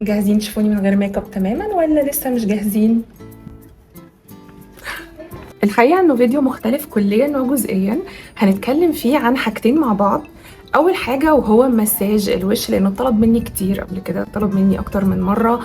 جاهزين تشوفوني من غير ميك اب تماما ولا لسه مش جاهزين؟ الحقيقة انه فيديو مختلف كليا وجزئيا، هنتكلم فيه عن حاجتين مع بعض. اول حاجة وهو مساج الوش، لانه طلب مني كتير قبل كده، طلب مني اكتر من مرة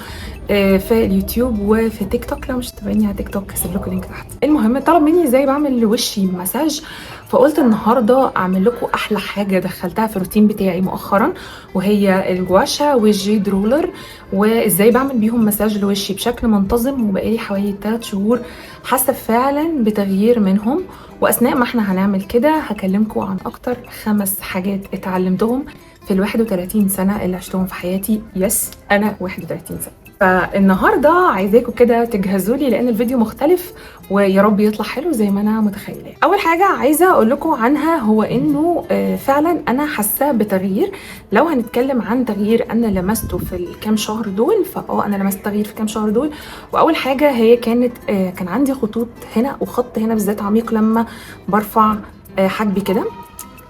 في اليوتيوب وفي تيك توك. لو مش متابعيني على تيك توك هسيب لكم ال link تحت. المهم طلب مني ازاي بعمل لوشي مساج، فقلت النهارده اعمل لكم احلى حاجة دخلتها في الروتين بتاعي مؤخرا، وهي الجواشا وال jade roller، وازاي بعمل بيهم مساج لوشي بشكل منتظم. وبقالي حوالي 3 شهور حاسه فعلا بتغيير منهم. واثناء ما احنا هنعمل كده هكلمكم عن اكتر 5 حاجات اتعلمتهم في ال 31 سنة اللي عشتهم في حياتي. yes، انا 31 سنة. فالنهارده عايزاكم كده تجهزوا لي لان الفيديو مختلف ويا رب يطلع حلو زي ما انا متخيله. اول حاجة عايزه اقول لكم عنها هو انه فعلا انا حاسه بتغيير. لو هنتكلم عن تغيير انا لمسته في الكام شهر دول، انا لمست تغيير في كام شهر دول. واول حاجة هي كانت كان عندي خطوط هنا وخط هنا بالذات عميق لما برفع حاجبي كده.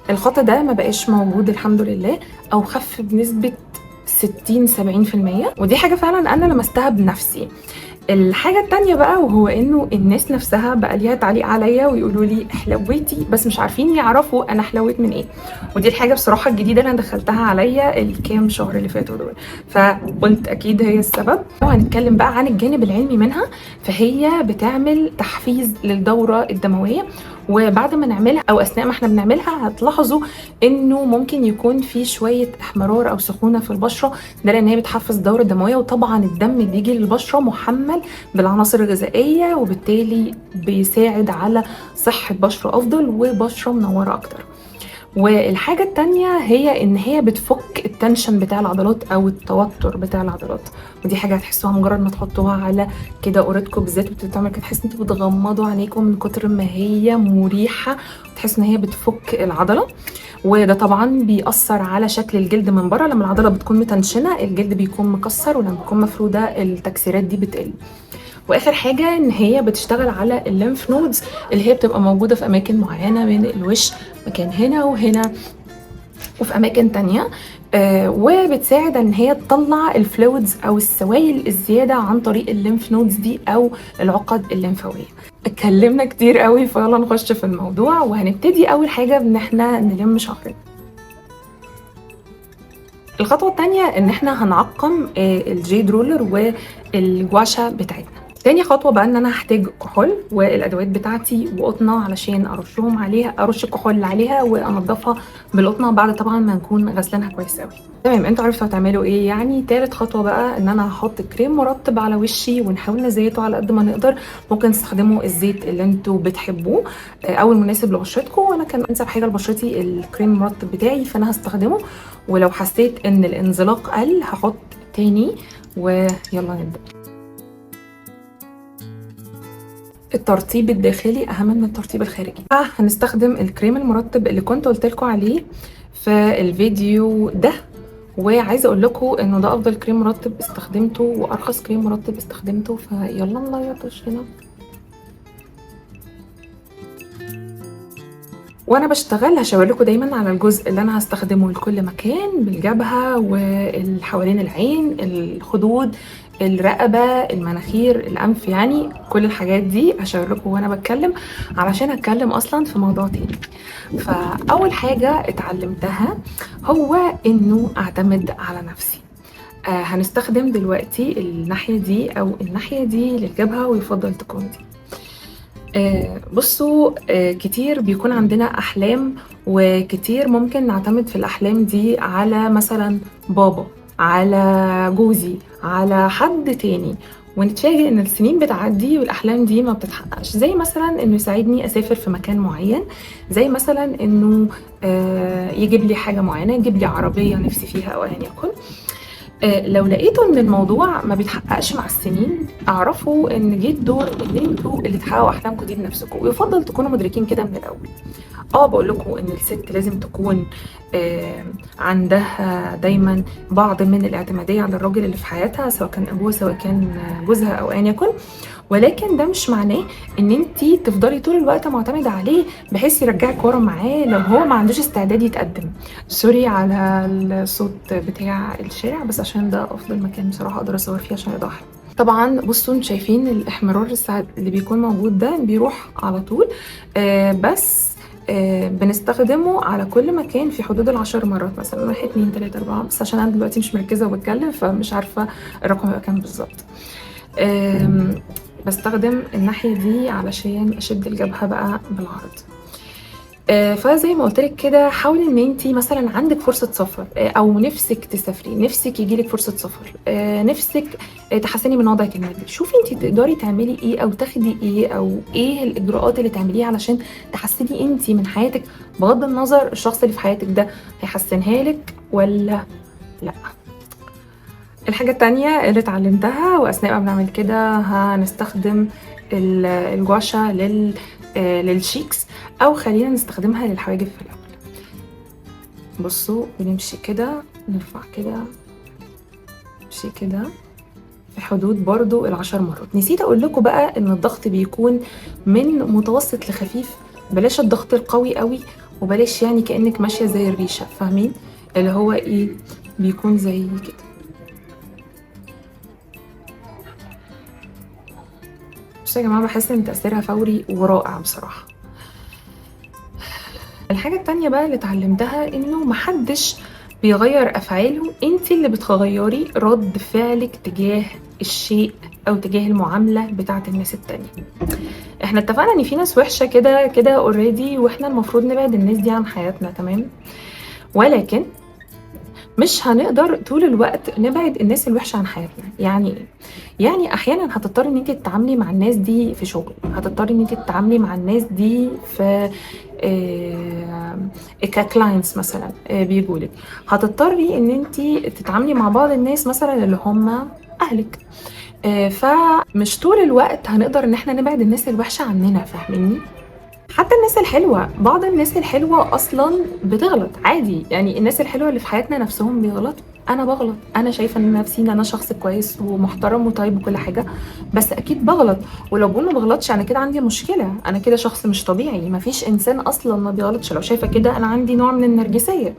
الخط ده ما بقاش موجود الحمد لله، او خف بنسبة 60-70%، ودي حاجة فعلا أنا لمستها بنفسي. الحاجة التانية بقى وهو إنه الناس نفسها بقى ليها تعليق عليا ويقولوا لي حلويتي، بس مش عارفين يعرفوا أنا حلويت من إيه. ودي الحاجة بصراحة الجديدة اللي أنا دخلتها عليا الكام شهر اللي فاتوا دول، فقلت أكيد هي السبب. لو هنتكلم بقى عن الجانب العلمي منها، فهي بتعمل تحفيز للدورة الدموية، وبعد ما نعملها او اثناء ما احنا بنعملها هتلاحظوا انه ممكن يكون في شوية احمرار او سخونة في البشرة، ده لان هي بتحفز الدورة الدموية، وطبعا الدم بيجي للبشره محمل بالعناصر الغذائية، وبالتالي بيساعد على صحة بشره افضل وبشره منورة اكتر. والحاجة التانية هي ان هي بتفك ال tension بتاع العضلات او التوتر بتاع العضلات، ودي حاجة هتحسوها مجرد ما تحطوها على كده قورتكم بالذات وبتعمل كده، تحس ان انتوا بتغمضوا عينيكم من كتر ما هي مريحة، وتحس ان هي بتفك العضلة. وده طبعا بيأثر على شكل الجلد من بره. لما العضلة بتكون متنشنة الجلد بيكون مكسر، ولما بتكون مفرودة التكسيرات دي بتقل. واخر حاجة ان هي بتشتغل على ال lymph nodes اللي هي بتبقى موجودة في اماكن معينة من الوش، مكان هنا وهنا وفي اماكن تانية، وبتساعد ان هي تطلع ال fluids او السوائل الزيادة عن طريق ال lymph nodes دي او العقد الليمفاويه. اتكلمنا كتير قوي، فيلا نخش في الموضوع. وهنبتدي اول حاجة بان احنا نلم شعرنا. الخطوة الثانية ان احنا هنعقم ال jade roller والجواشا بتاعتنا. تاني خطوة بقى ان انا هحتاج كحول والادوات بتاعتي وقطنه علشان ارشهم عليها، ارش الكحول اللي عليها وانضفها بالقطنه بعد طبعا ما نكون غسلانها كويس قوي. تمام، انتوا عرفتوا هتعملوا ايه يعني. تالت خطوة بقى ان انا هحط كريم مرطب على وشي، ونحاول نزيته على قد ما نقدر. ممكن تستخدموا الزيت اللي انتوا بتحبوه او المناسب لبشرتكم، وانا كان انسب حاجة لبشرتي الكريم المرطب بتاعي فانا هستخدمه. ولو حسيت ان الانزلاق قل هحط تاني. ويلا نبدا. الترطيب الداخلي اهم من الترطيب الخارجي. هنستخدم الكريم المرطب اللي كنت قلت لكم عليه في الفيديو ده، وعايزه اقول لكم انه ده افضل كريم مرطب استخدمته وارخص كريم مرطب استخدمته. فيلا نليط وشنا. وانا بشتغل هشاور لكم دايما على الجزء اللي انا هستخدمه لكل مكان، بالجبهة والحوالين العين، الخدود، الرقبة، المناخير، الانف، يعني كل الحاجات دي هشاور لكم وانا بتكلم علشان هتكلم اصلا في موضوع تاني. فاول حاجة اتعلمتها هو انه اعتمد على نفسي. هنستخدم دلوقتي الناحية دي او الناحية دي للجبهه، ويفضل تكون دي. بصوا، كتير بيكون عندنا احلام، وكتير ممكن نعتمد في الاحلام دي على مثلا بابا، على جوزي، على حد تاني، ونتفاجئ ان السنين بتعدي والاحلام دي ما بتتحققش. زي مثلا انه يساعدني اسافر في مكان معين، زي مثلا انه يجيب لي حاجة معينة، يجيب لي عربية نفسي فيها او ايا يكن. لو لقيتوا ان الموضوع ما بيتحققش مع السنين، اعرفوا ان جه الدور ان انتوا اللي تحققوا احلامكم دي بنفسكم، ويفضل تكونوا مدركين كده من الاول. بقول لكم ان الست لازم تكون عندها دايما بعض من الاعتماديه على الراجل اللي في حياتها، سواء كان ابوها سواء كان جوزها او ايا يكن، ولكن ده مش معناه ان انتي تفضلي طول الوقت معتمدة عليه بحيث يرجعك ورا معاه لو هو ما عندوش استعداد يتقدم. sorry على الصوت بتاع الشارع، بس عشان ده افضل مكان بصراحة اقدر اصور فيه عشان الاضاءة. طبعا بصوا انتوا شايفين الاحمرار الساعات اللي بيكون موجود ده بيروح على طول، بس بنستخدمه على كل مكان في حدود 10 مرات مثلا، 1 2 3 4، بس عشان انا دلوقتي مش مركزه وبتكلم فمش عارفه الرقم هيبقى كام بالظبط. بستخدم الناحية دي علشان اشد الجبهة بقى بالعرض. فزي ما قلت لك كده، حاولي ان انت مثلا عندك فرصة سفر، او نفسك تسافري، نفسك يجيلك فرصة سفر، نفسك تحسني من وضعك المادي، شوفي انت تقدري تعملي ايه او تاخدي ايه او ايه الاجراءات اللي تعمليها علشان تحسني انت من حياتك، بغض النظر الشخص اللي في حياتك ده هيحسنها لك ولا لا. الحاجة التانية اللي اتعلمتها واثناء ما بنعمل كده، هنستخدم الجواشا لل cheeks، او خلينا نستخدمها للحواجب في الاول. بصوا بنمشي كده، نرفع كده، نمشي كده في حدود برضو 10 مرات. نسيت اقول لكم بقى ان الضغط بيكون من متوسط لخفيف، بلاش الضغط القوي قوي، وبلاش يعني كأنك ماشية زي الريشة، فاهمين اللي هو ايه، بيكون زي كده. بصوا يا جماعة بحس ان تأثيرها فوري ورائع بصراحة. الحاجة التانية بقى اللي اتعلمتها انه محدش بيغير افعاله، انت اللي بتغيري رد فعلك تجاه الشيء او تجاه المعاملة بتاعة الناس التانية. احنا اتفقنا ان في ناس وحشة كده كده already، واحنا المفروض نبعد الناس دي عن حياتنا، تمام؟ ولكن مش هنقدر طول الوقت نبعد الناس الوحشة عن حياتنا. يعني ايه؟ يعني احيانا هتضطري ان انت تتعاملي مع الناس دي في شغل، هتضطري ان انت تتعاملي مع الناس دي في ك clients مثلا بيجولك، هتضطري ان انت تتعاملي مع بعض الناس مثلا اللي هم اهلك، فمش طول الوقت هنقدر ان احنا نبعد الناس الوحشة عننا، فاهميني؟ حتى الناس الحلوة، بعض الناس الحلوة أصلاً بتغلط عادي، يعني الناس الحلوة اللي في حياتنا نفسهم بيغلطوا. أنا بغلط، أنا شايفة إن نفسي إن أنا شخص كويس ومحترم وطيب وكل حاجة، بس أكيد بغلط، ولو بقول ما بغلطش أنا كده عندي مشكلة، أنا كده شخص مش طبيعي، مفيش إنسان أصلاً ما بيغلطش. لو شايفة كده أنا عندي نوع من النرجسية.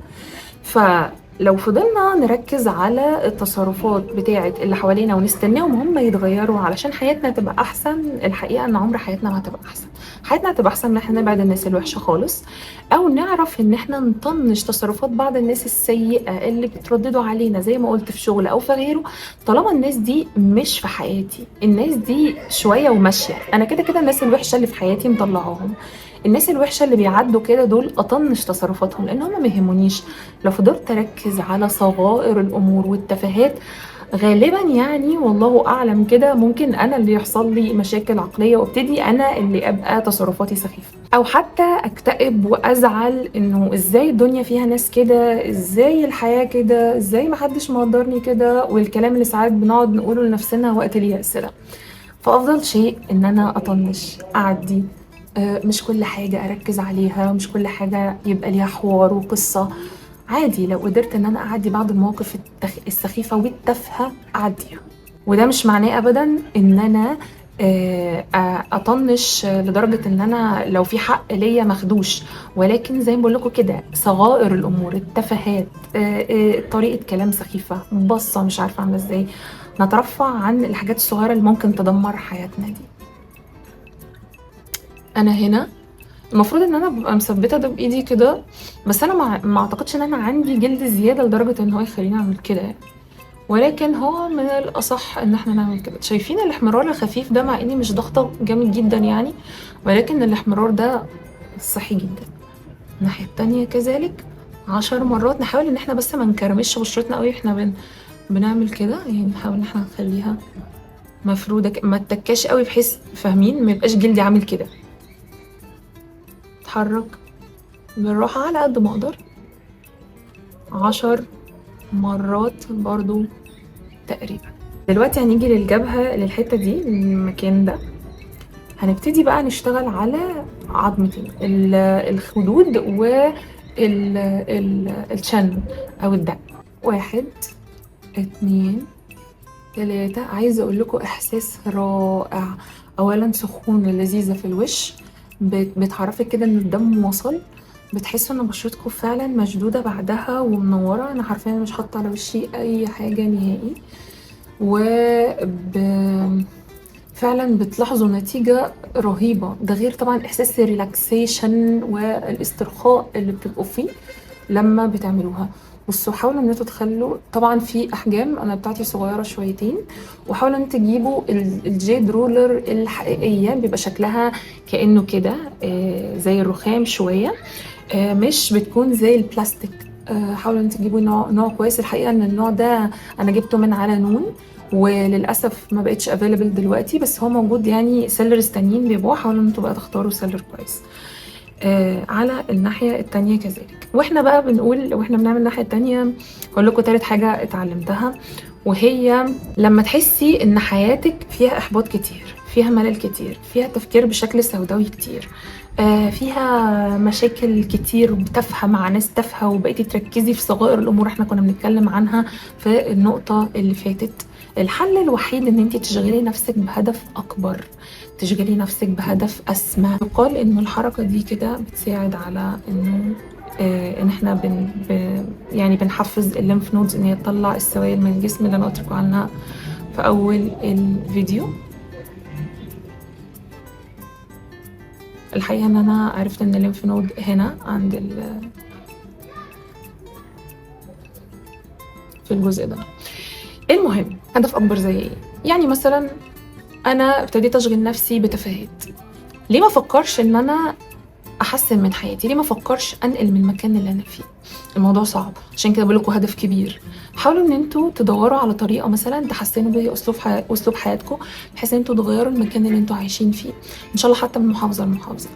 فلو فضلنا نركز على التصرفات بتاعة اللي حوالينا ونستناهم هم يتغيروا علشان حياتنا تبقى أحسن، الحقيقة إن عمر حياتنا ما هتبقى أحسن. حياتنا هتبقى أحسن إن إحنا نبعد الناس الوحشة خالص، أو نعرف إن إحنا نطنش تصرفات بعض الناس السيئة اللي بترددوا علينا زي ما قلت في شغل أو في غيره، طالما الناس دي مش في حياتي، الناس دي شوية وماشية، أنا كده كده الناس الوحشة اللي في حياتي مطلعاهم، الناس الوحشة اللي بيعدوا كده دول أطنش تصرفاتهم لأن هم ما يهمونيش. لو فضلت أركز على صغائر الأمور والتفاهات غالبا يعني والله أعلم كده ممكن أنا اللي يحصل لي مشاكل عقلية وابتدي أنا اللي أبقى تصرفاتي سخيفة، أو حتى أكتئب وأزعل إنه إزاي الدنيا فيها ناس كده، إزاي الحياة كده، إزاي محدش مقدرني كده، والكلام اللي ساعات بنقعد نقوله لنفسنا وقت اليأس ده. فأفضل شيء إن أنا أطنش، أعدي، مش كل حاجة أركز عليها، مش كل حاجة يبقى ليها حوار وقصة. عادي لو قدرت إن أنا أعدي بعض المواقف السخيفة والتافهة أعديها، وده مش معناه أبدا إن أنا أطنش لدرجة إن أنا لو في حق ليا ماخدوش، ولكن زي ما بقول لكم كده صغائر الأمور، التفاهات، طريقة كلام سخيفة، بصة مش عارفة عاملة إزاي، نترفع عن الحاجات الصغيرة اللي ممكن تدمر حياتنا دي. أنا هنا المفروض إن أنا ببقى مثبتة ده بإيدي كده، بس أنا ما أعتقدش إن أنا عندي جلد زيادة لدرجة إن هو يخليني أعمل كده يعني، ولكن هو من الأصح إن إحنا نعمل كده. شايفين الاحمرار الخفيف ده، مع إني مش ضاغطة جامد جدا يعني، ولكن الاحمرار ده صحي جدا. الناحية التانية كذلك 10 مرات. نحاول إن إحنا بس ما نكرمش بشرتنا قوي، إحنا بنعمل كده يعني، نحاول إن إحنا نخليها مفرودة، ما تتكاش قوي بحيث فاهمين ما يبقاش جلدي عامل كده. اتحرك بالراحة على قد ما اقدر، 10 مرات برضو تقريبا. دلوقتي هنيجي للجبهة، للحتة دي، المكان ده. هنبتدي بقى نشتغل على عظمتين، الخدود وال ال chin او الدقن. 1 2 3. عايزه اقول لكم احساس رائع. اولا سخونة لذيذة في الوش، بتعرفك كده ان الدم وصل، بتحسوا ان بشرتكم فعلا مشدودة بعدها ومنوره. انا حرفيا مش حاطه على وشي اي حاجة نهائي، و فعلا بتلاحظوا نتيجة رهيبة. ده غير طبعا احساس ال relaxation والاسترخاء اللي بتبقوا فيه لما بتعملوها. بصوا حاولوا ان انتوا تخلوا، طبعا في احجام، انا بتاعتي صغيرة شويتين، وحاولوا ان تجيبوا ال jade roller الحقيقية، بيبقى شكلها كانه كده زي الرخام شوية، مش بتكون زي البلاستيك. حاولوا ان تجيبوا نوع كويس. الحقيقة ان النوع ده انا جبته من على نون، وللاسف ما بقتش available دلوقتي، بس هو موجود يعني sellers تانيين بيبيعوه. حاولوا ان انتوا بقى تختاروا seller كويس. على الناحية التانية كذلك. واحنا بقى بنقول واحنا بنعمل الناحية التانية، هقول لكم تالت حاجة اتعلمتها، وهي لما تحسي ان حياتك فيها احباط كتير، فيها ملل كتير، فيها تفكير بشكل سوداوي كتير، فيها مشاكل كتير تافهة مع ناس تافهة، وبقيتي تركزي في صغائر الامور احنا كنا بنتكلم عنها في النقطة اللي فاتت. الحل الوحيد ان انت تشغلي نفسك بهدف اكبر، تشغلي نفسك بهدف اسمى. يقال انه الحركة دي كده بتساعد على انه ان احنا يعني بنحفز ال lymph nodes ان هي تطلع السوائل من الجسم اللي انا قلت لكم عنها في اول الفيديو. الحقيقة ان انا عرفت ان ال lymph node هنا عند في الجزء ده. المهم هدف اكبر زي ايه؟ يعني مثلا انا ابتديت اشغل نفسي بتفاهات، ليه ما افكرش ان انا احسن من حياتي؟ ليه ما افكرش انقل من المكان اللي انا فيه؟ الموضوع صعب، عشان كده بقول لكم هدف كبير. حاولوا ان انتوا تدوروا على طريقه مثلا تحسنوا بيها اسلوب حياتكم، بحيث ان انتوا تغيروا المكان اللي انتوا عايشين فيه، ان شاء الله حتى من محافظة لمحافظه.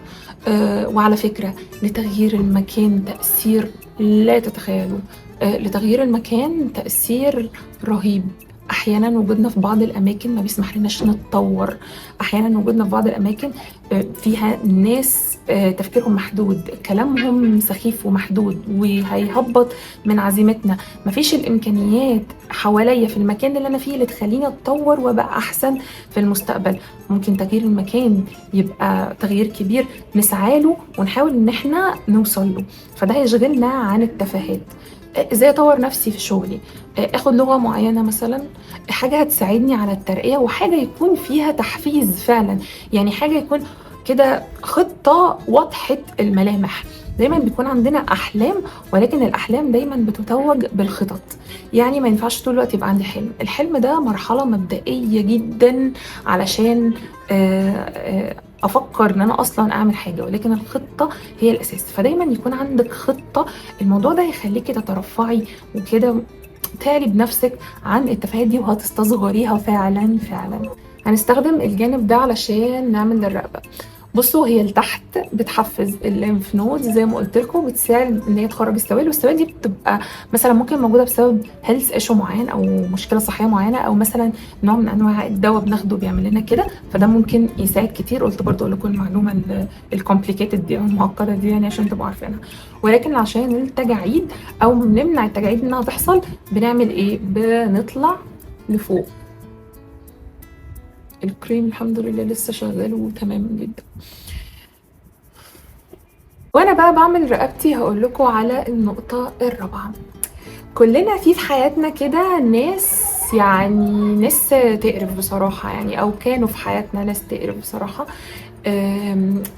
وعلى فكرة لتغيير المكان تاثير لا تتخيلوه، لتغيير المكان تاثير رهيب. احيانا وجودنا في بعض الاماكن ما بيسمح لناش نتطور، احيانا وجودنا في بعض الاماكن فيها ناس تفكيرهم محدود، كلامهم سخيف ومحدود وهيهبط من عزيمتنا، مفيش الامكانيات حواليا في المكان اللي انا فيه اللي تخليني اتطور وابقى احسن في المستقبل. ممكن تغيير المكان يبقى تغيير كبير نسعى له ونحاول ان احنا نوصل له، فده هيشغلنا عن التفاهات. ازاي اطور نفسي في شغلي؟ اخد لغة معينة مثلا، حاجة هتساعدني على الترقية، وحاجه يكون فيها تحفيز فعلا، يعني حاجة يكون كده خطه واضحة الملامح. دايما بيكون عندنا احلام، ولكن الاحلام دايما بتتوج بالخطط. يعني ما ينفعش طول الوقت يبقى عندي حلم، الحلم ده مرحلة مبدئية جدا علشان افكر ان انا اصلا اعمل حاجة، ولكن الخطة هي الاساس. فدايما يكون عندك خطه، الموضوع ده هيخليكي تترفعي وكده تعلي بنفسك عن التفاهات دي، وهتستصغريها فعلا فعلا. هنستخدم الجانب ده علشان نعمل الرقبة. بصوا هي لتحت بتحفز ال lymph nodes زي ما قلت لكم، بتساعد ان هي تخرج السوائل، والسوائل دي بتبقى مثلا ممكن موجودة بسبب health issue معين او مشكلة صحية معينة، او مثلا نوع من انواع الدواء بناخده بيعمل لنا كده، فده ممكن يساعد كتير. قلت برضو اقول لكم المعلومة ال complicated دي او المعقدة دي يعني عشان تبقوا عارفينها. ولكن عشان التجاعيد او نمنع التجاعيد انها تحصل بنعمل ايه؟ بنطلع لفوق. الكريم الحمد لله لسه شغال وتمام جدا. وانا بقى بعمل رقبتي هقول لكم على النقطة الرابعة. كلنا في حياتنا كده ناس، يعني ناس تقرف بصراحة، يعني او كانوا في حياتنا ناس تقرف بصراحة.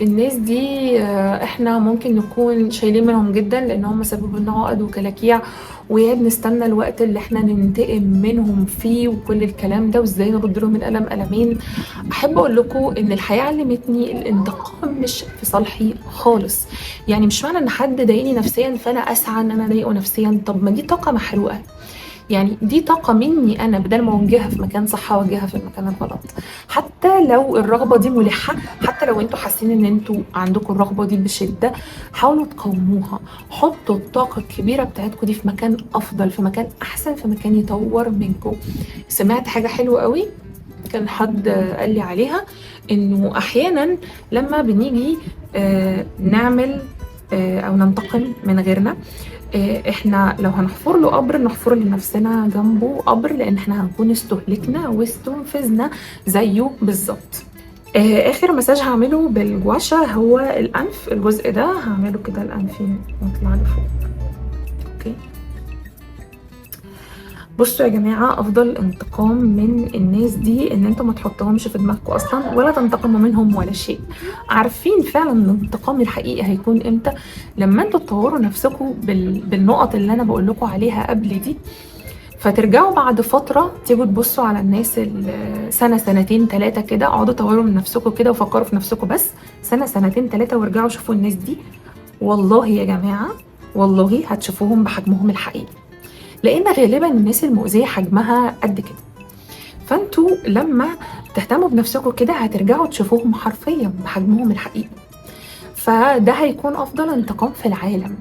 الناس دي احنا ممكن نكون شايلين منهم جدا لان هم سببوا لنا عقد وكلاكيع، ويا بنستنى الوقت اللي احنا ننتقم منهم فيه وكل الكلام ده، وازاي نرد لهم القلم قلمين. احب اقول لكم ان الحياة علمتني الانتقام مش في صالحي خالص. يعني مش معنى ان حد ضايقني نفسيا فانا اسعى ان انا اضايقه نفسيا، طب ما دي طاقة محروقة، يعني دي طاقة مني أنا، بدل ما أوجهها في مكان صح أوجهها في المكان الغلط. حتى لو الرغبة دي ملحة، حتى لو أنتوا حاسين إن أنتوا عندكم الرغبة دي بشدة، حاولوا تقاوموها. حطوا الطاقة الكبيرة بتاعتكم دي في مكان أفضل، في مكان أحسن، في مكان يطور منكم. سمعت حاجة حلوة قوي كان حد قال لي عليها، إنه أحيانا لما بنيجي نعمل او ننتقم من غيرنا. احنا لو هنحفر له قبر نحفر لنفسنا جنبه قبر، لان احنا هنكون استهلكنا واستنفذنا زيه بالظبط. اخر مساج هعمله بالجواشا هو الانف، الجزء ده هعمله كده الانف نطلع لفوق. okay، بصوا يا جماعة، افضل انتقام من الناس دي ان انتوا ما تحطوهمش في دماغكم اصلا، ولا تنتقموا منهم ولا شيء. عارفين فعلا ان الانتقام الحقيقي هيكون امتى؟ لما انتوا تطوروا نفسكم بالنقط اللي انا بقول لكم عليها قبل دي، فترجعوا بعد فترة تيجوا تبصوا على الناس سنة سنتين 3 كده، اقعدوا طوروا من نفسكم كده وفكروا في نفسكم بس سنة سنتين 3، وارجعوا شوفوا الناس دي، والله يا جماعة والله هتشوفوهم بحجمهم الحقيقي، لان غالبا الناس المؤذية حجمها قد كده. فانتوا لما تهتموا بنفسكم كده هترجعوا تشوفوهم حرفيا بحجمهم الحقيقي، فده هيكون افضل انتقام في العالم.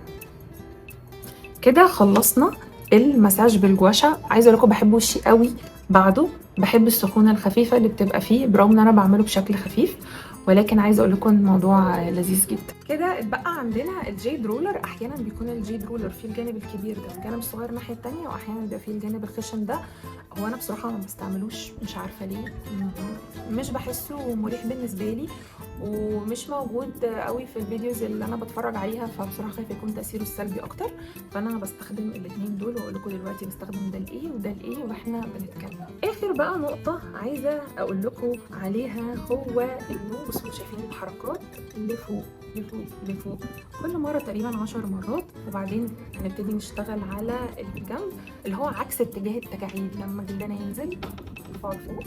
كده خلصنا المساج بالجواشا. عايزه اقول لكم بحب وشي قوي بعده، بحب السخونه الخفيفة اللي بتبقى فيه، برغم ان انا بعمله بشكل خفيف، ولكن عايزه اقول لكم الموضوع لذيذ جدا. كده اتبقى عندنا ال jade roller. احيانا بيكون ال jade roller فيه الجانب الكبير ده والجانب الصغير الناحية التانية، واحيانا بيبقى فيه الجانب الخشن ده. هو انا بصراحة ما بستعملوش، مش عارفه ليه، مش بحسه مريح بالنسبة لي، ومش موجود قوي في ال videos اللي انا بتفرج عليها، فبصراحة خايفة يكون تاثيره السلبي اكتر. فانا بستخدم الاثنين دول، واقول لكم دلوقتي بستخدم ده لايه وده لايه واحنا بنتكلم. اخر بقى نقطة عايزه اقول لكم عليها هو انه بصوا شايفين الحركات لفوق لفوق لفوق كل مرة تقريبا 10 مرات، وبعدين هنبتدي نشتغل على الجنب اللي هو عكس اتجاه التجاعيد. لما جلدنا ينزل نرفعه لفوق،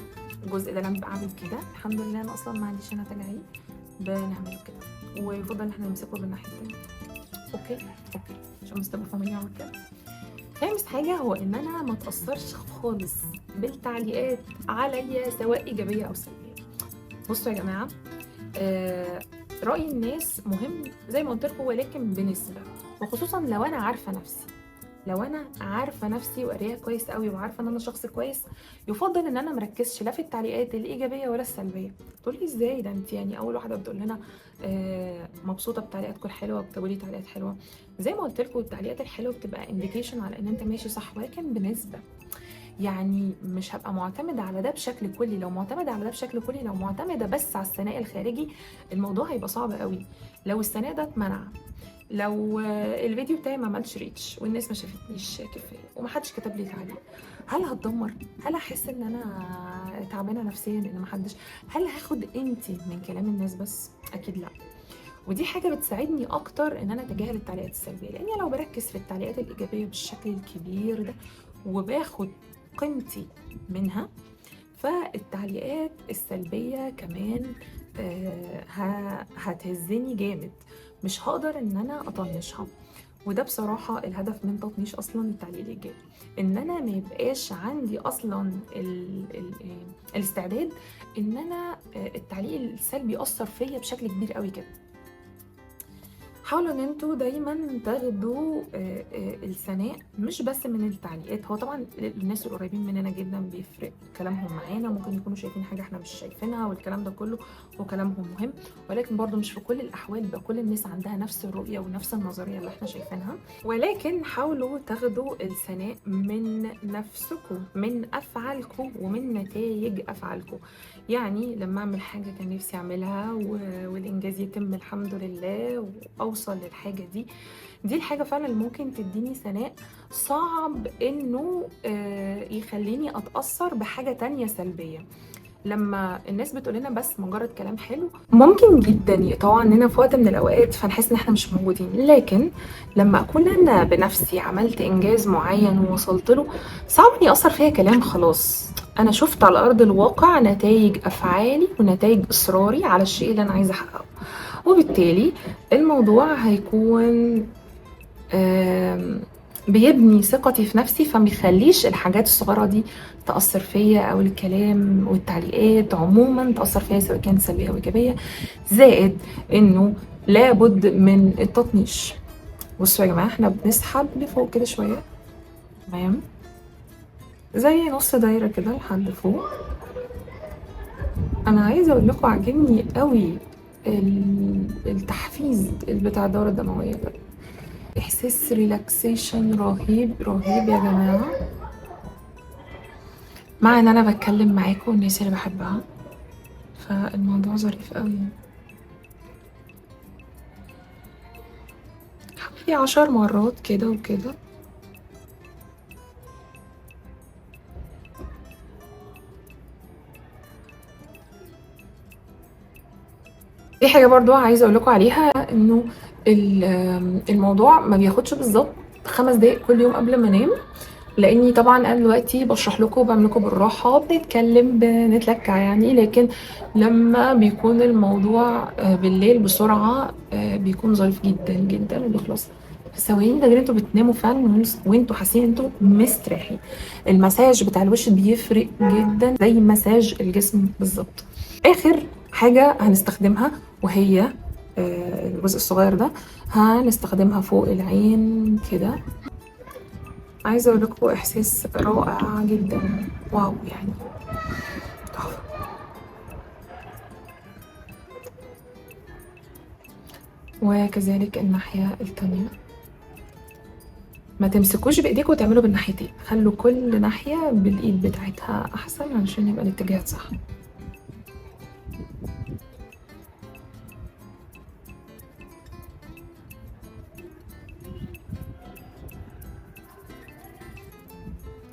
الجزء ده لما بيبقى عامل كده، الحمد لله انا اصلا ما عنديش هنا تجاعيد، بنعمله كده، ويفضل ان احنا نمسكه بالناحيه التانية. okay okay، عشان بس تبقوا فاهمين اعمل كده. خامس حاجة هو ان انا ما اتاثرش خالص بالتعليقات عليا سواء ايجابية او سلبية. بصوا يا جماعة، راي الناس مهم زي ما قلت لكم، ولكن بنسبة، وخصوصا لو انا عارفه نفسي. لو انا عارفه نفسي وقاريها كويس قوي وعارفه ان انا شخص كويس، يفضل ان انا مركزش لا في التعليقات الايجابية ولا السلبية. تقولي ازاي ده انت يعني اول واحدة بتقول لنا مبسوطة بتعليقاتكم الحلوة وبتقولي لي تعليقات حلوة. زي ما قلت لكم التعليقات الحلوة بتبقى indication على ان انت ماشي صح، ولكن بنسبة، يعني مش هبقى معتمدة على ده بشكل كلي. لو معتمدة على ده بشكل كلي، لو معتمدة بس على الثناء الخارجي، الموضوع هيبقى صعب قوي. لو الثناء ده اتمنع، لو الفيديو بتاعي ما عملش reach والناس ما شافتنيش كفاية ومحدش كتب لي تعليق، هل هتدمر؟ هل هحس ان انا تعبانة نفسيا ان محدش؟ هل هاخد قيمتي من كلام الناس بس؟ اكيد لا. ودي حاجة بتساعدني اكتر ان انا اتجاهل التعليقات السلبية، لاني لو بركز في التعليقات الايجابية بالشكل الكبير ده وباخد قيمتي منها، فالتعليقات السلبية كمان هتهزني جامد، مش هقدر ان انا اطنشها. وده بصراحة الهدف من تطنيش اصلا التعليق الايجابي، ان انا ما يبقاش عندي اصلا ال الاستعداد ان انا التعليق السلبي يأثر فيا بشكل كبير قوي كده. حاولوا ان انتوا دايما تاخدوا الثناء مش بس من التعليقات. هو طبعا الناس القريبين مننا جدا بيفرق كلامهم معانا، ممكن يكونوا شايفين حاجة احنا مش شايفينها والكلام ده كله، وكلامهم مهم، ولكن برضو مش في كل الاحوال بقى كل الناس عندها نفس الرؤية ونفس النظرية اللي احنا شايفينها. ولكن حاولوا تاخدوا الثناء من نفسكم، من افعالكم ومن نتائج افعالكم. يعني لما اعمل حاجة كان نفسي اعملها والانجاز يتم الحمد لله واوصل للحاجة دي، دي الحاجة فعلا اللي ممكن تديني ثناء. صعب انه يخليني اتاثر بحاجة تانية سلبية. لما الناس بتقول لنا بس مجرد كلام حلو، ممكن جدا يقطعوا عننا في وقت من الاوقات فنحس ان احنا مش موجودين. لكن لما اكون انا بنفسي عملت انجاز معين ووصلت له، صعب ان ياثر فيا كلام. خلاص انا شفت على ارض الواقع نتائج افعالي ونتائج اصراري على الشيء اللي انا عايزه احققه، وبالتالي الموضوع هيكون بيبني ثقتي في نفسي، فما بيخليش الحاجات الصغيرة دي تأثر فيا، أو الكلام والتعليقات عموما تأثر فيا سواء كانت سلبية أو إيجابية. زائد إنه لابد من التطنيش. بصوا يا جماعة، احنا بنسحب لفوق كده شوية، تمام، زي نص دايرة كده لحد فوق. أنا عايزة أقول لكم عاجبني قوي التحفيز بتاع الدورة الدموية ده. احساس relaxation رهيب رهيب يا جماعة، مع ان انا بتكلم معاكم الناس اللي بحبها، فالموضوع ظريف قوي. حوالي 10 مرات كده وكده. في حاجة برضو عايزة اقول لكم عليها، انه الموضوع ما بياخدش بالظبط 5 دقايق كل يوم قبل ما انام، لاني طبعا انا دلوقتي بشرح لكم وبعمل لكم بالراحة، بنتكلم بنتلكع يعني، لكن لما بيكون الموضوع بالليل بسرعة بيكون ظريف جدا جدا وبيخلص في ثواني. ده غير انتوا بتناموا فعلا وانتوا حاسين انتوا مستريحين. المساج بتاع الوش بيفرق جدا زي مساج الجسم بالظبط. اخر حاجة هنستخدمها وهي الجزء الصغير ده، هنستخدمها فوق العين كده. عايزه اقول لكم احساس رائع جدا، واو يعني تحفة. وكذلك الناحية التانية، ما تمسكوش بايديكم وتعملوا بالناحيتين، خلوا كل ناحية بالايد بتاعتها احسن علشان يبقى الاتجاهات صح.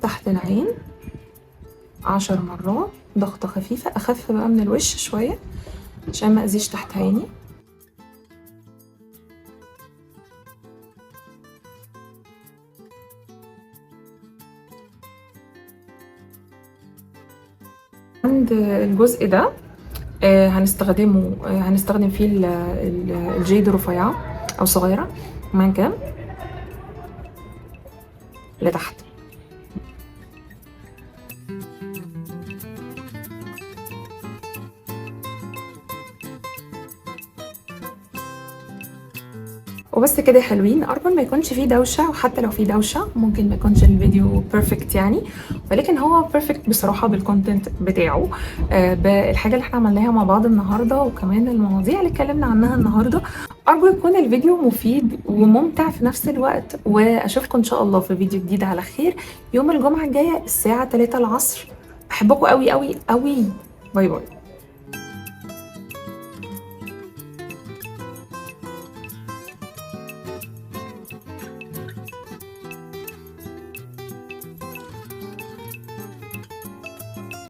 تحت العين 10 مرات، ضغطة خفيفة، أخف بقى من الوش شوية عشان ما أذيش تحت عيني. عند الجزء ده هنستخدم فيه الجيد رفيعة أو صغيرة من كام لتحت. وبس كده يا حلوين، ارجو ما يكونش فيه دوشه، وحتى لو فيه دوشه ممكن ما يكونش الفيديو perfect يعني، ولكن هو perfect بصراحة بال content بتاعه، بالحاجة اللي احنا عملناها مع بعض النهارده، وكمان المواضيع اللي اتكلمنا عنها النهارده. ارجو يكون الفيديو مفيد وممتع في نفس الوقت، واشوفكم ان شاء الله في فيديو جديد على خير يوم الجمعة الجاية الساعة 3 العصر. بحبكم قوي قوي قوي، bye bye.